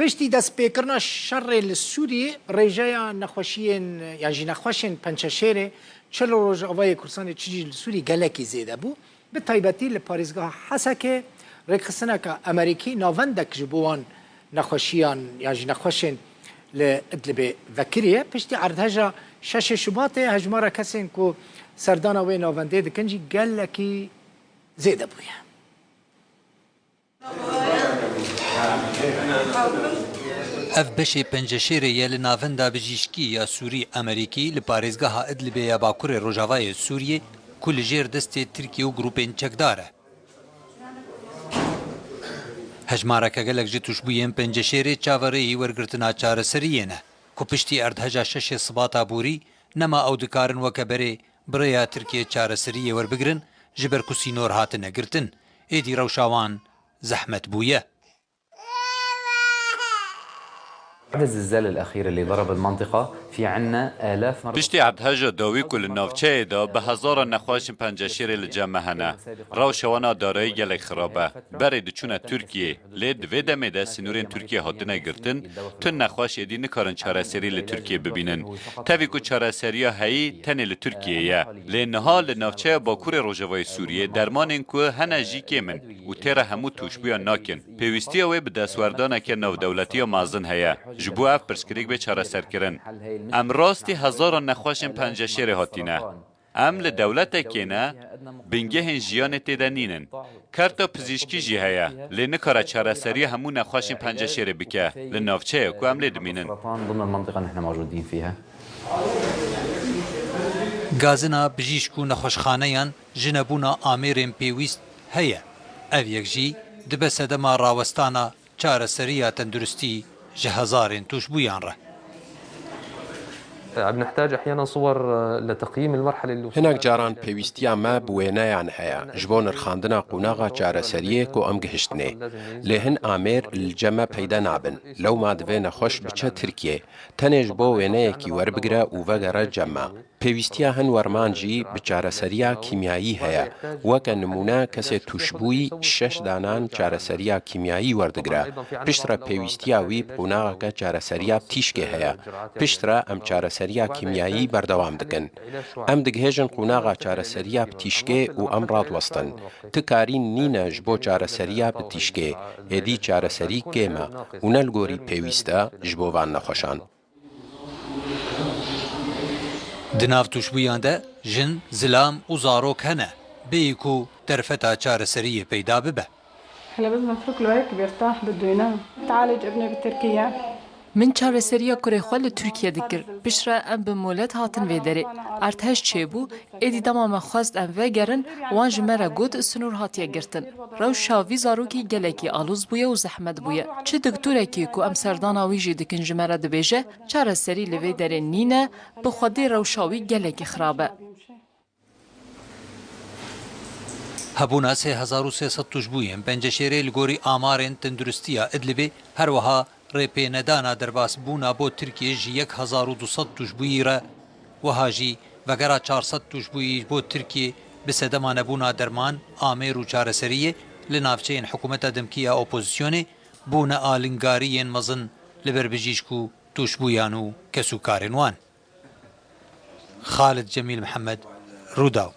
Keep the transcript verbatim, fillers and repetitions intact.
Piştî destpêkirina şerê li Sûriyê, rêjeya nexweşiyên yan jî nexweşên pençeşêrê çi li Rojavayê Kurdistanê çi jî li Sûriyê gelekî zêde bû. Bi taybetî li parêzgeha Hesekê rêkxistineke Amerîkî navendek ji bo wan nexweşiyan yan jî nexweşên li Idlibê vekiriye. Piştî erdheja şeşê Şubatê hejmara kesên ku serdana wê navendê dikin jî gelekî zêde bûye. Ev beşê penceşêrê ye li Navenda Bijîşkî ya Sûrî Amerîkî li parêzgeha Idlibê ya Bakurê Rojavayê Sûriyê ku li jêr destê Tirkiye û grûpên çekdar e. Hejmareke gelek ji tûşbûyên penceşêrê çaverêyî wergirtina çareseriyê ne ku piştî erdheja şeşê Sibata borî nema ew dikarin weke berê bi rêya Tirkiyê çareseriyê werbigirin, ji ber ku sînor hatine girtin, êdî rewşa wan zehmet bûye. بعد الزلزال الأخير اللي ضرب المنطقة، في عنا آلاف مرضى. Piştî erdheja dawî ku li navçeyê de bi hezaran nexweşên penceşêrê li cem me hene, rewşa wan a darayî gelek xirab e. Berê diçûne Tirkiyê, lê di vê demê de sînorên Tirkiyê hatine girtin, tu nexweş êdî nikarin çareserî li Tirkiyê bibînin. Tevî ku çareseriya heyî tenê li Tirkiyê ye. Lê niha li navçeya Bakurê Rojavayê Sûriyê dermanên ku hene jî kêm in û têra hemû tûşbûyan nakin. Pêwîstiya wê bi destwerdaneke navdewletî ya mezin heye, ji bo ev pirsgirêk bê çareserkirin. Em rastî hezaran nexweşên penceşêrê hatîne. Em li dewletekê ne, bingehên jiyanê tê de nînin. Kerta pizîşkî jî heye, lê nikare çareseriya hemû nexweşên penceşêrê bike li navçeya ku em lê dimînin. سرطان ضمن المنطقة اللي نحن موجودين فيها. Gazina bijîşk û nexweşxaneyan ji nebûna amêrên pêwîst heye. Ev yek jî dibe sedema rawestana çareseriya tenduristî ji hezarên tûşbûyan re. عم نحتاج أحيانًا صور لتقييم المرحلة اللي وصلنا Hinek caran pêwîstiya me bi wêneyan heye ji bo nirxandina qonaxa çareseriyê ku em gihiştinê. Lê hin amêr li cem me peyde nabin. Lewma divê nexweş biçe Tirkiyê, tenê ji bo wêneyekî werbigire û vegere cem me. Pêwîstiya hin werman jî bi çareseriya kîmyayî heye. Weke nimûne kesê tûşbûyî şeş danan çareseriya kîmyayî werdigire. Piştre pêwîstiya wî bi qonaxeke çareseriya bi tîşkê heye. Piştre em çareseriya kîmyayî berdewam dikin. Em digihêjin qonaxa çareseriya bi tîşkê û em radiwestin. Ti karîn nîne ji bo çareseriya bi tîşkê. Êdî çareserî kêm e û ne li gorî pêwîst e ji bo van nexweşan. Di nav tûşbûyan de jin, zilam û zarok hene, bêyî ku derfeta çareseriyê peyda bibe. هلا بس بترك له هيك بيرتاح، بده ينام. تعالج ابني بتركيا. Min çareseriya kurê xwe li Tirkiye dikir. Piştre em bi molet hatin vê derê. Erdhej çêbû, êdî dema me xwest em vegerin, wan ji me re got sinûr hatiye girtin. Rewşa vî zarokî gelekî aloz bûye û zehmet bûye. Çi doktorekî ku em serdana wî jî dikin ji me re dibêje, çareserî li vê derê nîne, bi xwedê rewşa wî gelekî xirab e. Hebûna sê hezar û sê sed tûşbûyên penceşêrê li gorî amarên tenduristiya Idlibê, her wiha rêpênedana derbasbûna bo Tirkiyê ji yek hezar û du sed tûşbûyî re, wiha jî vegera çar sed tûşbûyî bo Tirkiyê bi sedema nebûna derman, amêr û çareseriyê li navçeyên hikûmeta demkî ya opozisyonê bûne alingariyên mezin li ber bijîşk û tûşbûyan û kesûkarên wan. Xalid Cemîl Mihemed, Rûdaw.